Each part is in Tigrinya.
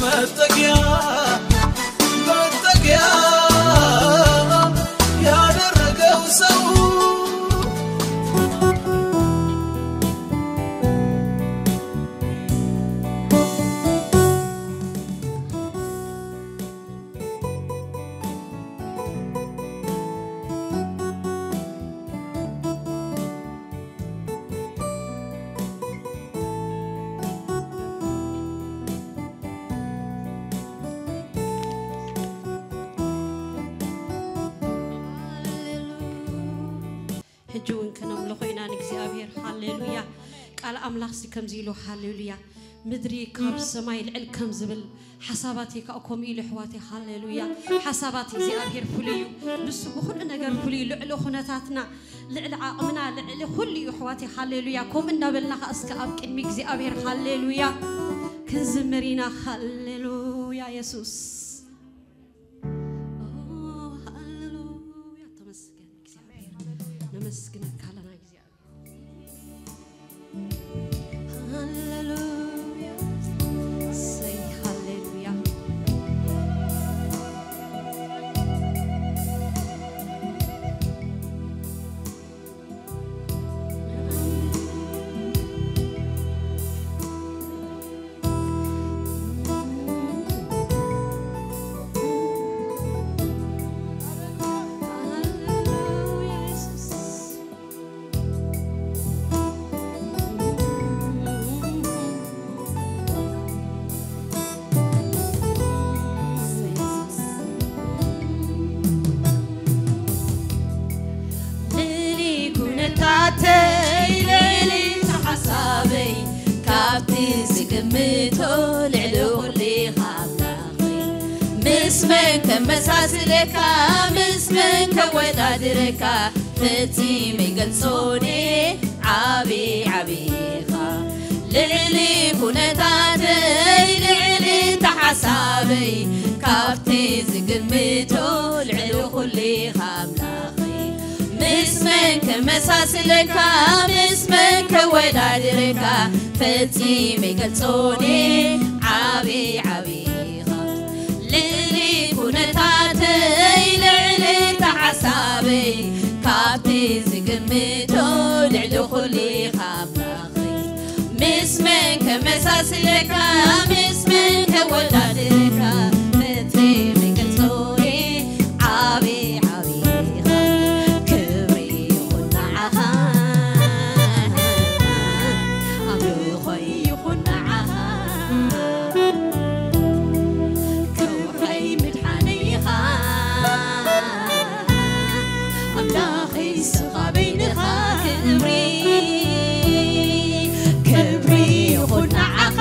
መጠጊያ መጠጊያ ያደረገው ሰው ሕጂ እውን ከነምልኾ ኢና ንእግዚኣብሔር። ሃሌሉያ። ቃል ኣምላኽሲ ከምዚ ኢሉ፣ ሃሌሉያ፣ ምድሪ ካብ ሰማይ ልዕል ከም ዝብል ሓሳባተይ ከዓ ከምኡ ኢሉ፣ ኣሕዋተይ። ሃሌሉያ። ሓሳባት እግዚኣብሔር ፍሉይ እዩ። ንሱ ብኹሉ ነገር ፍሉይ እዩ። ልዕሊ ኩነታትና፣ ልዕሊ ዓቕምና፣ ልዕሊ ኩሉ እዩ፣ ኣሕዋተይ። ሃሌሉያ። ከምኡ እናበልና ከዓ እስከ ኣብ ቅድሚ እግዚኣብሔር፣ ሃሌሉያ፣ ክንዝምር ኢና። ሃሌሉያ የሱስ። ኦ፣ ሃሌሉያ። ተመስገን እግዚኣብሔር። ነመስግነካ ኣለና እግዚኣብሔር። ሃሌሉያ። እሰይ፣ ሃሌሉያ። ልዕሊ ኩነታተይ፣ ልዕሊ ሓሳበይ፣ ካብቲ ዝግምቶ ልዕሊ ኩሉ ኢኻ ኣምላኸይ። ምስ መን ከመሳስለካ፣ ምስ መን ከወዳድረካ፣ ፈጺመ ይገልጾ እየ ዓቢ ዓቢ ኢኻ። ልዕሊ ኩነታተይ፣ ልዕሊ ተሓሳበይ፣ ካብቲ ዝግምቶ ልዕሊ ኩሉ ኢኻ ኣምላኸይ። ምስ መን ከመሳስለካ፣ ምስ መን ከወዳድረካ፣ ፈጺመ ይገልጾ እየ ዓቢ ዓቢ ኢኻ። ልዕሊ ኩነታተይ፣ ልዕሊ ተሓሳበይ፣ ካብቲ ዝግምቶ ልዕሊ ኩሉ ኢኻ ኣምላኸይ። ምስ መን ከመሳስለካ፣ ምስ መን ከወዳድረካ፣ ፈጺመ ይገልጾ እየ ዓቢ ዓቢ ኢኻ። ክብሪ ይኹን ንዓኻ፣ ኣምልኾ ይኹን ንዓኻ። ከውሐይ ምድሓነይ ኢኻ ኣምላኸይ፣ ስኻ በይንኻ ክብሪ፣ ክብሪ ይኹን ንዓኻ።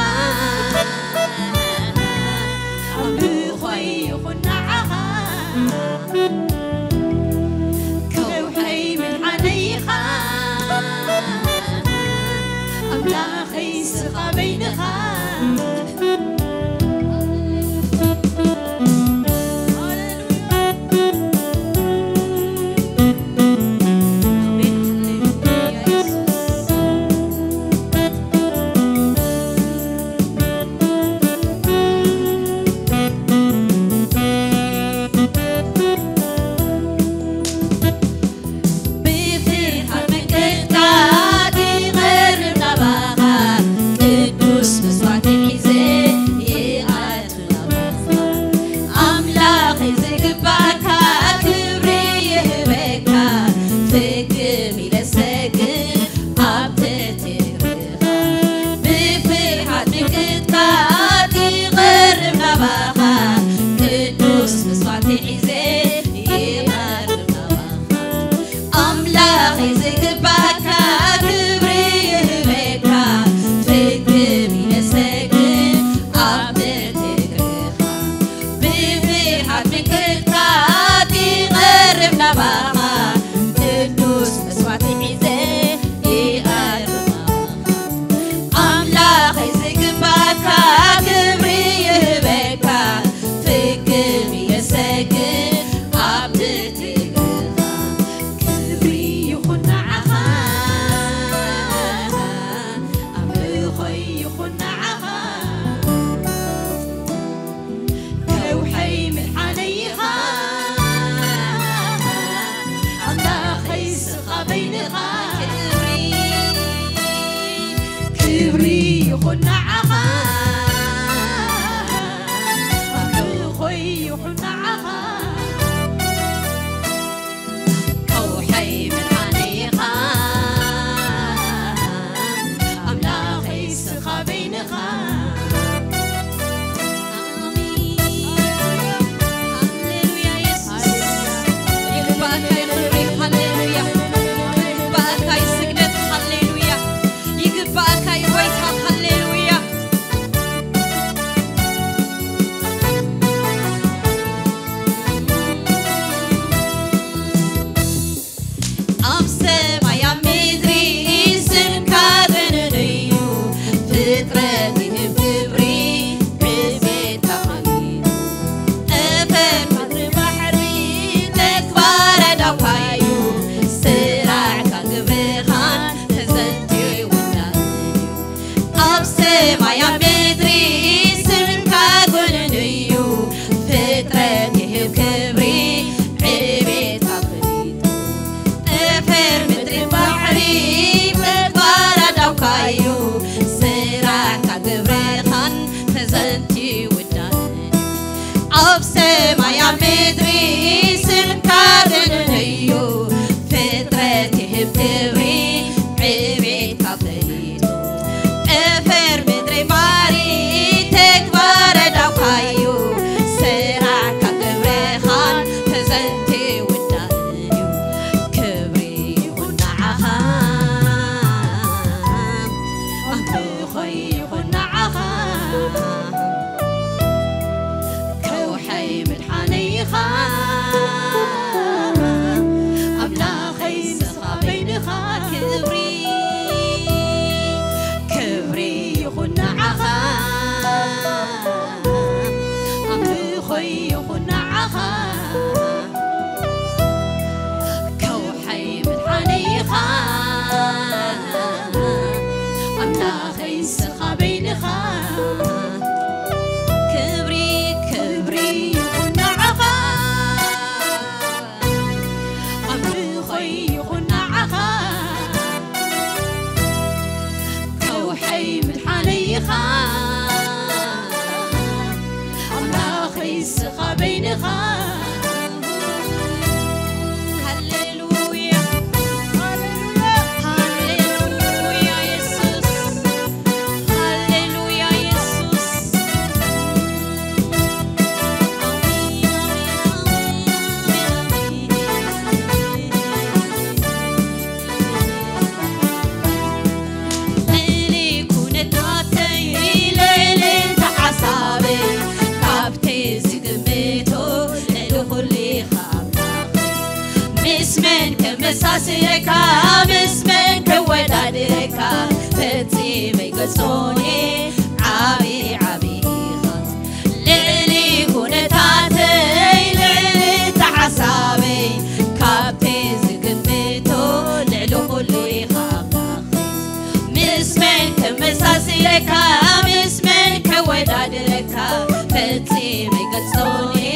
ፈጺመ ይገልጾ እየ።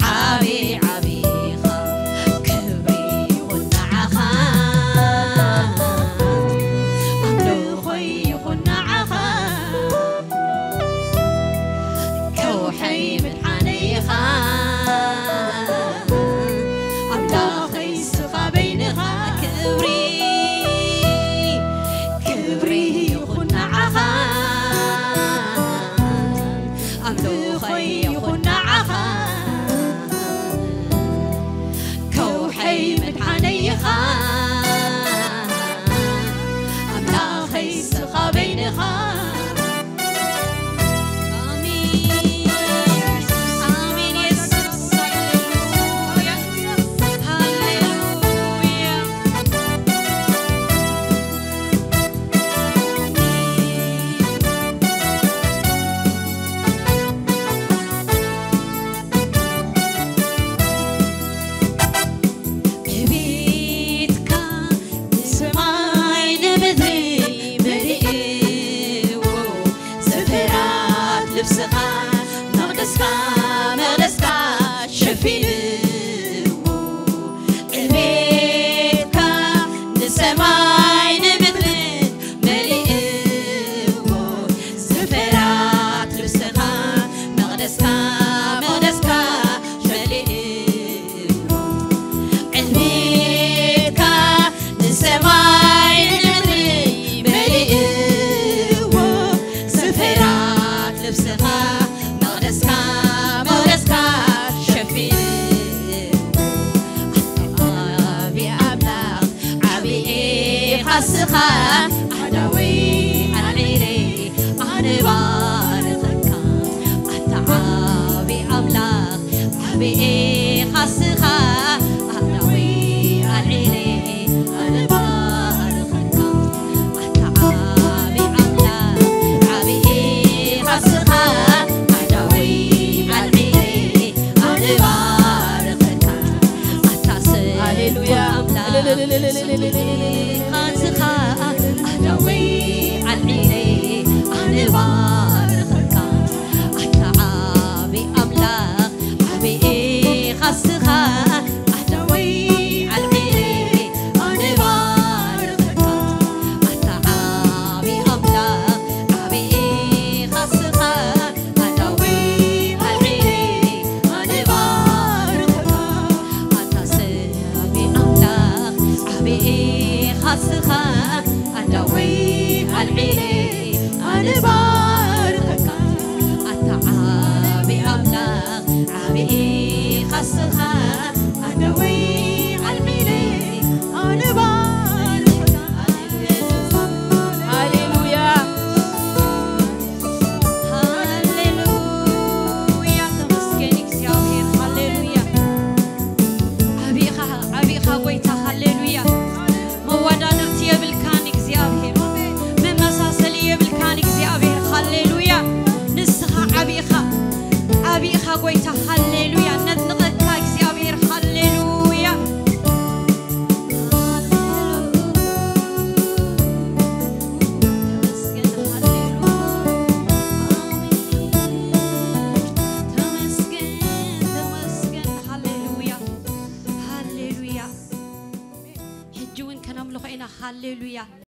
ዓቢ ዓቢ ኢኻ፣ ክብሪ ይኹን ንዓኻ። ኣምልኾይ ይኹን ንዓኻ። ከውሐይ ምድሓነይ ኢኻ፣ ኣምላኸይ ንስኻ በይንኻ። ክብሪ፣ ክብሪ ይኹን ንዓኻ፣ ኣምልኾይ ይኹን ንዓኻ። ከውሐይ ምድሓነይ ኢኻ፣ ኣምላኸይ ንስኻ በይንኻ። ኣሜን። ኣሜን የሱስ። ሃሌሉያ። ሃሌሉያ። ዕቤትካ ንሰማይ ንምድሪ መሊእዎ፣ ዝፍራት ልብስኻ መቕደስካ፣ መቕደስካ ሸፊንዎ። ዕቤትካ ንሰማይ ንምድሪ መሊእዎ፣ ዝፍራት ልብስኻ መቕደስካ፣ መቕደስካ መሊእዎ። ዕቤትካ ንሰማይ ንምድሪ መሊእዎ፣ ዝፍራት ልብስኻ መቕደስካ፣ መቕደስካ ሸፊንዎ። ኣንታ ዓቢ ኣምላኽ፣ ዓቢ ኢኻ ንስኻ፣ ኣሕዳወይ ኣልዒለ ኣነ ባርኸካ። ኣንታ ዓቢ ኣምላኽ፣ ዓቢ ኢኻ ንስኻ፣ ኣሕዳወይ ኣልዒለ ኣነ ባርኸካ። ኣንታ ዓቢ ኣምላኽ፣ ዓቢ ኢኻ ንስኻ፣ ኣሕዳወይ ኣልዒለ ኣነ ባርኸካ። ኣታ ሰብ ሃሌሉያ። ኣምላኽ፣ ስምካ ንስኻ፣ ኣሕዳወይ ኣልዒለ ኣነ ባርኸካ። ኣታ ዓቢ ኣምላኽ፣ ዓቢ ኢኻ ንስኻ፣ ኣሕዳወይ ኣልዒለ ኣነ ባርኸካ። ኣታ ዓቢ ኣምላኽ፣ ዓቢ ኢኻ ንስኻ፣ ኣሕዳወይ ኣልዒለ ኣነ ባርኸካ። ኣታ ሰብ ኣምላኽ፣ ዓቢ ኢኻ ንስኻ፣ ኣሕዳወይ ኣልዒለ ኣነ ባርኸካ። ኣታ ዓቢ ኣምላኽ፣ ዓቢ ኢኻ ንስኻ፣ ኣሕዳወይ ኣልዒለ ኣነ ባርኸካ። ሃሌሉያ። ሃሌሉያ። ተመስገን እግዚኣብሔር። ሃሌሉያ። ዓቢ ኢኻ፣ ዓቢ ኢኻ ጎይታ። ሃሌሉያ። መወዳድርቲ የብልካን እግዚኣብሔር። መመሳሰሊ የብልካን እግዚኣብሔር። ሃሌሉያ። ንስኻ ዓቢ ኢኻ። ዓቢ ኢኻ ጎይታ። ሃሌሉያ። ነድንቐካ እግዚኣብሔር። ሃሌሉያ። ተመስገን፣ ሃሌሉያ። ኣሜን። ተመስገን፣ ተመስገን፣ ሃሌሉያ፣ ሃሌሉያ። ሕጂ እውን ከነምልኾ ኢና፣ ሃሌሉያ።